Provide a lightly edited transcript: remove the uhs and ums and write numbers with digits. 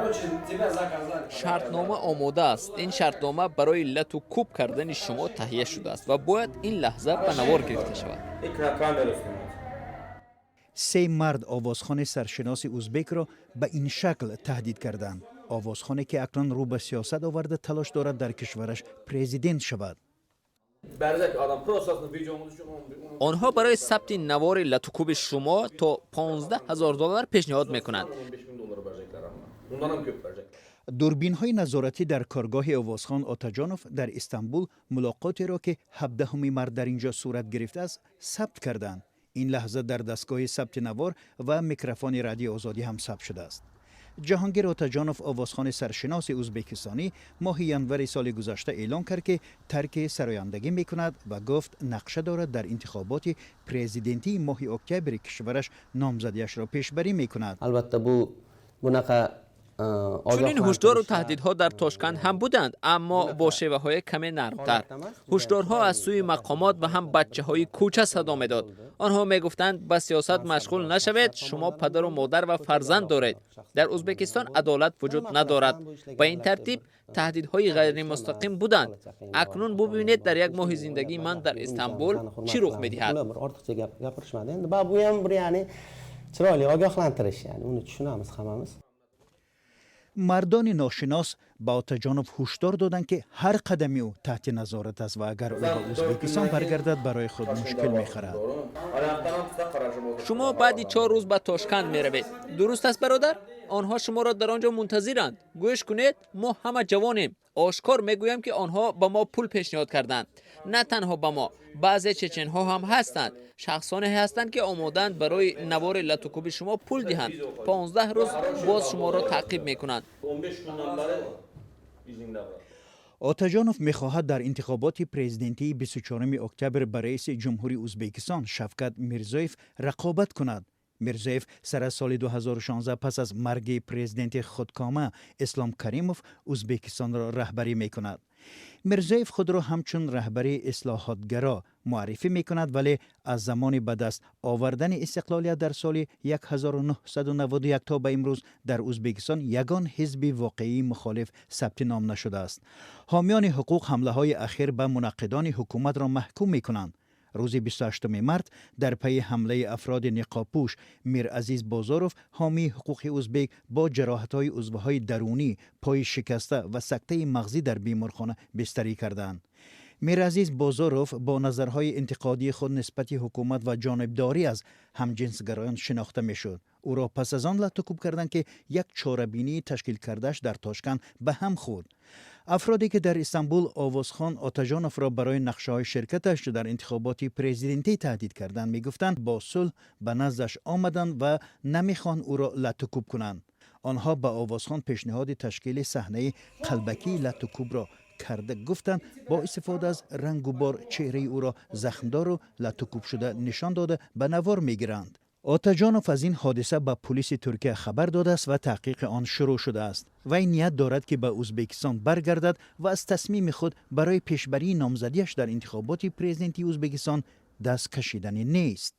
Короче, тебя заказали. Шартнома омода аст. Ин шартнома барои лату кӯб кардани шумо таҳия шудааст ва бояд ин лаҳза ба навор гирифта шавад. И на камеру снимать. Се мард овозхони саршиноси узбекро ба ин шакл таҳдид карданд, овозхоне ки акнун рӯ ба сиёсат оварда, талош дорад дар кишвараш президент шавад. Berecek adam prostasını videomu düşün. Онҳо барои сабти навори латукӯби шумо то 15 ҳазор доллар пешниҳод мекунанд. 15 bin doları verecekler ama. Bundan ham ko'p verecekler. Дурбинҳои назоратӣ дар коргоҳи овозхон Отаҷонов дар Истанбул мулоқотеро, ки 17 март дар ин ҷо сурат гирифтааст, сабт карданд. Ин лаҳза дар дастгоҳи сабти навор ва микрофони Радиои Озодӣ ҳам сабт шудааст. Ҷаҳонгир Отаҷонов, овозхони саршиноси узбекистонӣ, моҳи январи соли гузашта эълон кард, ки тарки сарояндагӣ мекунад ва гуфт, нақша дорад дар интихоботи президентии моҳи октябри кишвараш номзадиашро пешбарӣ мекунад. Albatta, bu bunaqa Чунин ҳушдору таҳдидҳо дар Тошканд ҳам буданд, аммо бо шеваҳои каме нармтар. Ҳушдорҳо аз сӯи мақомот ва ҳам бачаҳои кӯча садо медод. Онҳо мегуфтанд: «Ба сиёсат машғул нашавед, шумо падару модар ва фарзанд доред, дар Ӯзбекистон адолат вуҷуд надорад». Ба ин тартиб таҳдидҳои ғайримустақим буданд. Акнун бубинед, дар як моҳи зиндагии ман дар Истанбул чӣ рух медиҳад. Ular bir ortiqcha gap gapirishmadi endi. Bu ham bir, ya'ni chiroyli ogohlantirish, ya'ni uni tushunamiz hammamiz. Мардони ношинос ба Отаҷонов ҳушдор доданд, ки ҳар қадами ӯ таҳти назорат аст ва агар ӯ ба Ӯзбекистон баргардад, барои худ мушкил мехарад. Шумо баъди 4 рӯз ба Тошканд меравед, дуруст аст, бародар? Онҳо шуморо дар он ҷо мунтазиранд. Гӯш кунед, мо ҳама ҷавонем. Ошкор мегӯям, ки онҳо ба мо пул пешниҳод карданд. На танҳо ба мо, баъзе чеченҳо ҳам ҳастанд. Шахсоне ҳастанд, ки омодаанд барои навори латукӯби шумо пул диҳанд. 15 рӯз боз шуморо таъқиб мекунанд. 15 günden beri izinde bırak. Отаҷонов мехоҳад дар интихоботи президентии 24 октябр ба раиси ҷумҳури Ӯзбекистон Шавкат Мирзоев рақобат кунад. Мирзоев сар аз соли 2016, пас аз марги президенти худкома Ислом Каримов, Ӯзбекистонро раҳбарӣ мекунад. Мирзоев худро ҳамчун раҳбари ислоҳотгаро муаррифӣ мекунад, вале аз замони ба даст овардани истиқлолият дар соли 1991 то ба имрӯз дар Ӯзбекистон ягон ҳизби воқеии мухолиф сабти ном нашудааст. Ҳомиёни ҳуқуқ ҳамлаҳои ахир ба мунаққидони ҳукуматро маҳкум мекунанд. Рӯзи 28 март дар пайи ҳамлаи афроди ниқобпӯш Миразиз Бозоров, ҳомии ҳуқуқи узбек, бо ҷароҳатҳои узвҳои дарунӣ, пои шикаста ва сактаи мағзӣ дар беморхона бистарӣ карданд. Миразиз Бозоров бо назарҳои интиқодии худ нисбати ҳукумат ва ҷонибдорӣ аз ҳамҷинсгароён шинохта мешуд. Ӯро пас аз он латтукӯб карданд, ки як чорабинии ташкил кардааш дар Тошканд ба ҳам хӯрд. Афроде ки дар Истанбул овозхон Отаҷоновро барои нақшаҳои ширкаташ дар интихоботи президентӣ таҳдид карданд, мегуфтанд, бо сулҳ ба наздаш омаданд ва намехоҳанд ӯро латтукӯб кунанд. Онҳо ба овозхон пешниҳоди ташкили саҳнаи қалбакии латтукӯбро карда, гуфтанд, бо истифода аз рангу бор чеҳраи ӯро захмдору латтукӯбшуда нишон дода, ба навор мегиранд. Отаҷонов аз ин ҳодиса ба пулиси Туркия хабар додааст ва таҳқиқи он шурӯъ шудааст. Вай ният дорад, ки ба Ӯзбекистон баргардад ва аз тасмими худ барои пешбарии номзадиаш дар интихоботи президентии Ӯзбекистон даст кашиданӣ нест.